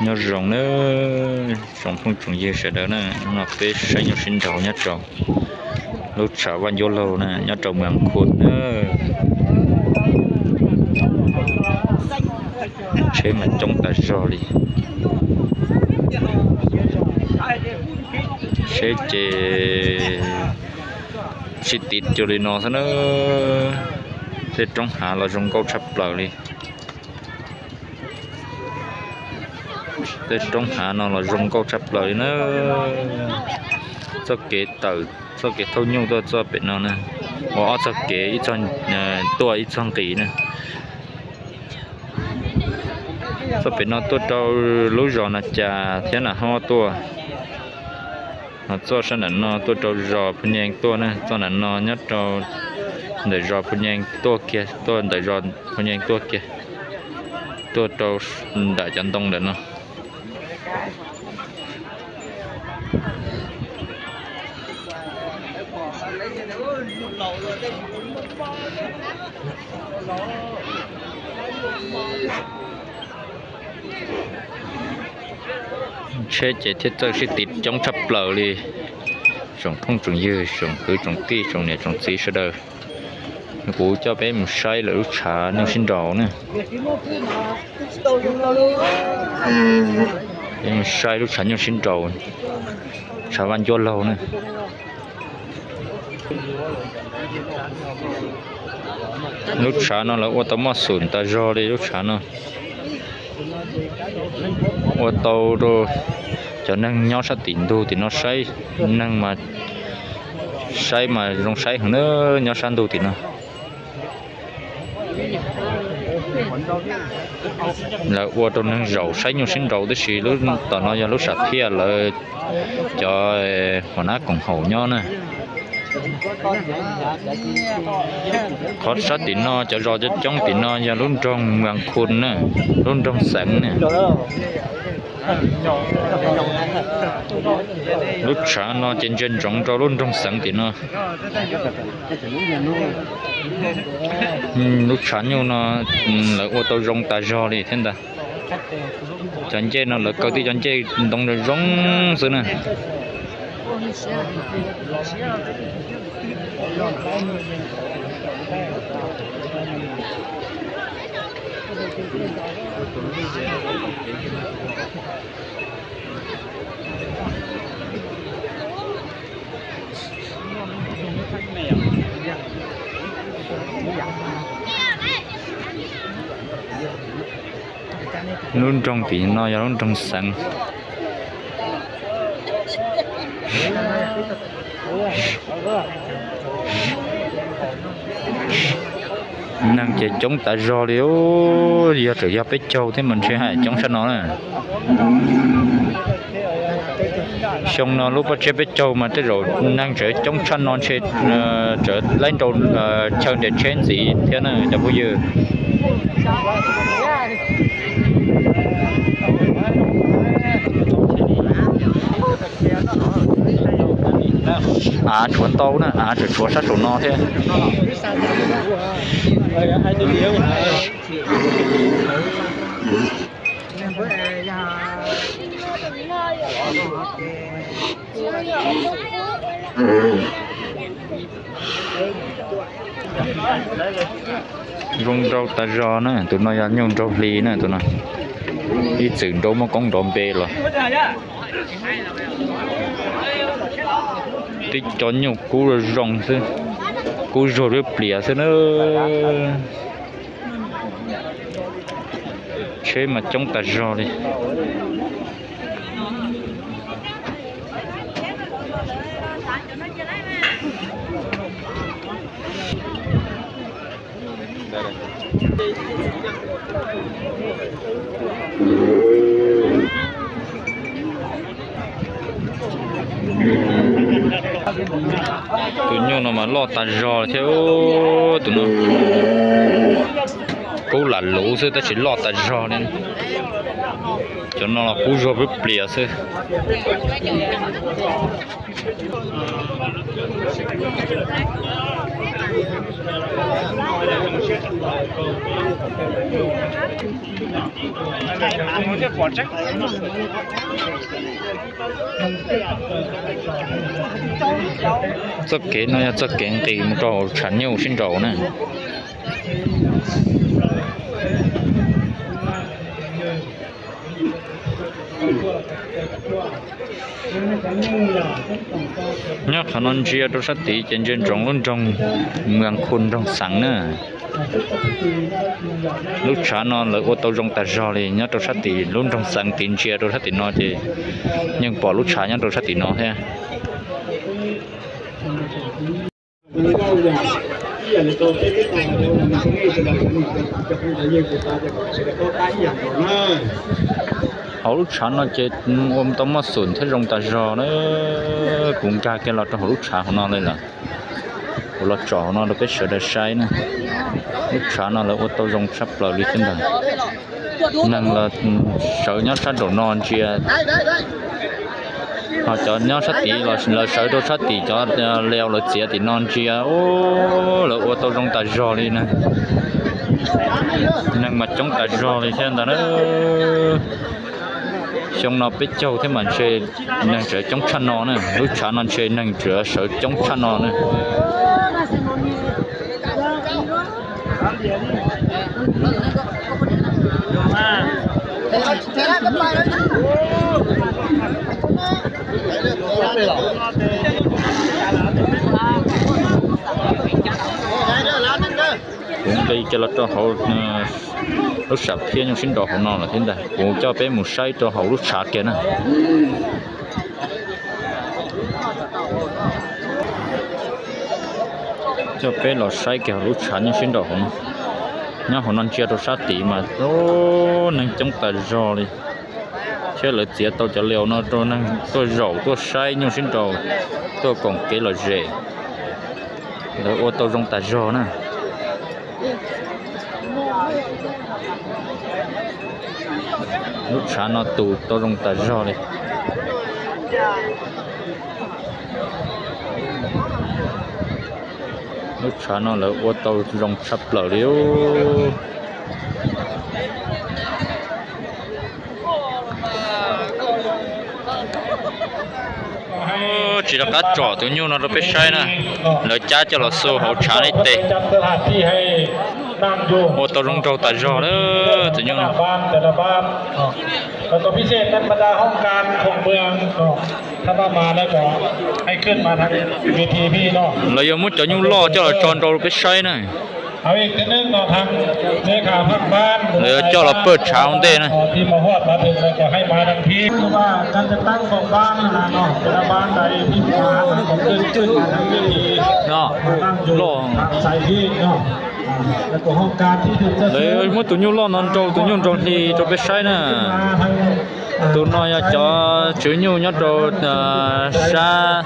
Nyob zoo na, tsoom phooj tsoom ywg sawv daws na, no peb saib nyuj sib nraus nyob rau lub tshav Vaj Ncuab Laug na, nyob rau Moos Khus na. Tsheb mas coob tas zog li. Tsheb ces sib tiv cuag li no xwb na. Tej roob hav los zoo nkauj tshaj plaws li. Tej roob hav no los zoo nkauj tshaj plaws li na. Txoj kev tawm, txoj kev thauj nyuj tuaj txoj pem no na, ua ob txoj kev, ib txoj tuaj ib txoj nqis na. Txoj pem no tuaj rau lub zos Na Cas thiab Na Hob tuaj. Ho txoj sab nram no tuaj rau zos Phu Nyees tuaj na, txoj nram no nyob rau ntawm zos Phu Nyees tuaj kiag, tuaj ntawm zos Phu Nyees tuaj kiag, tuaj rau nram cov ntoo ntawm no. Tsheb ces thiaj txawj sib tiv coob tshaj plaws li. Tsoom phooj tsoom ywg, tsoom kwv tsoom tij, tsoom niam tsoom txiv sawv daws, kuv coj peb mus saib lawv lub tshav nyuj sib nraus na. Peb mus saib lub tshav nyuj sib nraus, tshav Vaj Ncuab Laug na. Lub tshav no lawv ua tau moj xum tas zog li lub tshav no. Ua tau rau cov neeg nyob sab tim ntug tim no saib, neeg mas saib mas zoo saib heev na, nyob sab ntug tim no. Lawv ua rau neeg zaum saib nyuj sib nraus tib si. Lub tom no yog lub sam phiaj lawv cov huas nab koom haum nyob na. Qhov sab tim no cov zos coob coob tim no yog lub nroog Vas Khun na, lub nroog Xeev na. Lub tshav no ces ntsia ntsoov rau lub nroog Xeev tim no. Lub tshav nyuj no lawv ua tau zoo tas zog li thiab ntag. Cov ncej no lawv kaw tib cov ncej ntoo zoo zoo xwb na. Lub nroog tim no yog lub nroog Xeev. Neeg ces coob tas zog li, yog tseem yog peb caug thiab mas ntshe haj coob sab no na. Xyoo no lub pob tshiab peb caug mas tej zaum neeg tseem coob tshaj no ntshe tseem laib nrau chaw nres tsheb ntxiv thiab na cov phooj ywg. Av tshuav ntau na, av tseem tshuav sab saum no thiab. Zoo nraug tas zog na, tus no yog nyuj nraug hli na, tus no ib txwm nraug muaj koob nrov npe los. Tib co nyuj kub zoo xwb, kub zuag lub plias xwb na. Tsheb mas coob tas zog li. Tus nyuj no mas loj tas zog thiab, tus no kub lam luv xwb tab sis loj tas zog li. Cov no los kub zuag pab plias xwb. Txoj kev no yog txoj kev nqis mus rau hauv tshav nyuj sib nraus na. Nyob qhov no ntsia rau sab tid ces ntsia ntsoov lub nroog Mws Khu nroog Xeev na. Lub tshav no lawv ua tau zoo tas zog li, nyob rau sab tid lub nroog Xeev tid ntsia rau sab tim no ces yeej pom lub tshav nyob rau sab tim no thiab. Hauv lub tshav no ces ua tau muaj xum thiab zoo tas zog na. Kuv nkag kiag los rau hauv lub tshav hauv no li lawm. Kuv los tsom hauv no rau peb sawv daws saib na. Lub tshav no lawv ua tau zoo tshaj plaws li thiab ntag. Neeg los sawv nyob sab nraum no ntsia, ho cov nyob sab tid los lawv sawv rau sab tim cov leu lawv txiav tim no ntsia, lawv ua tau zoo tas zog li na. Neeg mas coob tas zog li thiab ntag na. Xyoo no peb caug thiab mas ntshe neeg tseem coob tshaj no na, lub tshav no ntshe neeg tseem sawv coob tshaj no na. Kuv nqis kiag los rau hauv lub sam phiab nyuj sib nraus hauv no lawm thiab ntag. Kuv coj peb mus saib rau hauv lub tshav kiag na. Coj peb los saib kiag hauv lub tshav nyuj sib nraus hauv no. Nyob hauv no ntsia rau sab tid mas neeg coob tas zog li, thiab lawv txiav tau cov liaus no rau neeg tuaj zaum tuaj saib nyuj sib nraus, tuaj koom kev lom zem. Lawv ua tau zoo tas zog na. Lub tshav no tus tau zoo tas zog li. Lub tshav no lawv ua tau zoo tshaj plaws li. Tsis rov qab tsom tus nyuj no rau peb saib na. Lawv cab coj los xu hauv tshav ib teg. Ua tau zoo nraug tas zog lawm tus nyuj no. Lawv yuav muab cov nyuj loj coj los tso nrau rau peb saib na. Lawv yuav coj los pawj tshav ua ntej na. Lawv muab tus nyuj loj no nrau tus nyuj nrau hli rau peb saib na. Tus no yog cov tswv nyuj nyob rau sab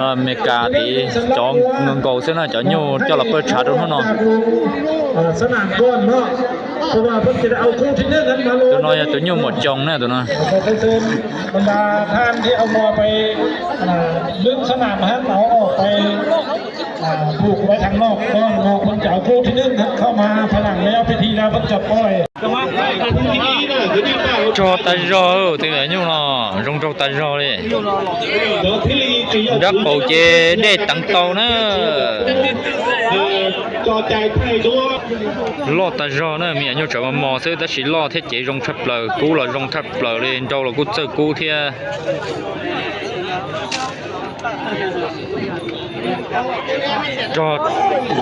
Amelikas tid, cov nkaus xwb na, cov nyuj coj los pawj tshav rau hnub no. Tus no yog tus nyuj muam coos na tus no. Rog tas zog tus me nyuam nyuj no, zoo nraug tas zog li. Nrab qaum ces dej teev tau na. Loj tas zog na, me nyuam nyuj tseem mos mos xwb tab sis loj thiab cev zoo tshaj plaws, kub los zoo tshaj plaws li, nrau los kuj txawj kub thiab. Rog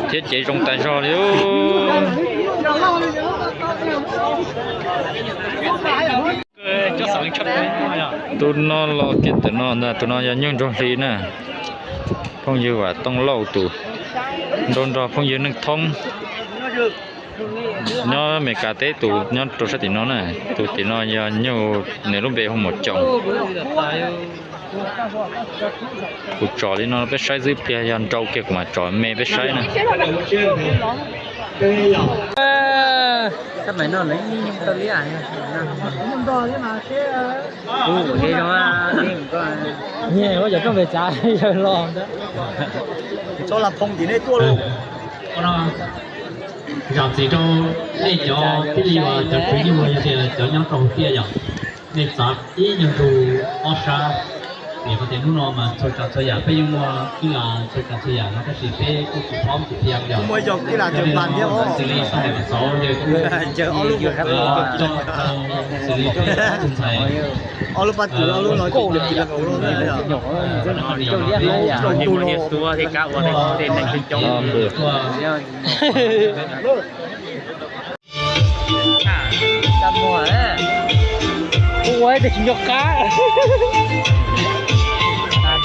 thiab cev zoo tas zog li. Tus no los kiag ntawm no ntag, tus no yog nyuj nrog hli na. Phooj ywg Vam Tooj Lauj tus, nrog nrog phooj ywg Neej Thoob nyob Amelikas teb tus nyob rau sab tim no na. Tus tim no yog nyuj, nws lub npe hu Muam Coos. Kuv tsom li no peb saib xwb, pliag yog nrau kiag kuv mam tsom me peb saib na. Tso la phoo tim nej tuaj lauj. Zam txim rau nej cov tib li uas cov kwv tij uas yog tias cov nyob rau hauv tiaj yom, nej txav ib nyuag ntu ob sab, vim qhov tias hnub no mas txhua tsav txhua yam peb yeej muaj kib las txhua tsav txhua yam no tab sis peb kuj tsis phob tsis phiaj yom. Muaj ib co kib las txawv plas thiab os. Xws li xav hais tias xauv ces kuj coj tau xws li peb tus ntxhais ob lub paj tsuv ob lub no ces kib las kauv loj thiab yom. Tus no thiaj kab ua tej neeg coob coob. Kuv ua ib tug tsis nco qab.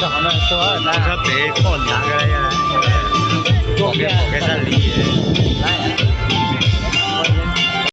Sab pem poj niam, poj niam, poj niam, poj niam.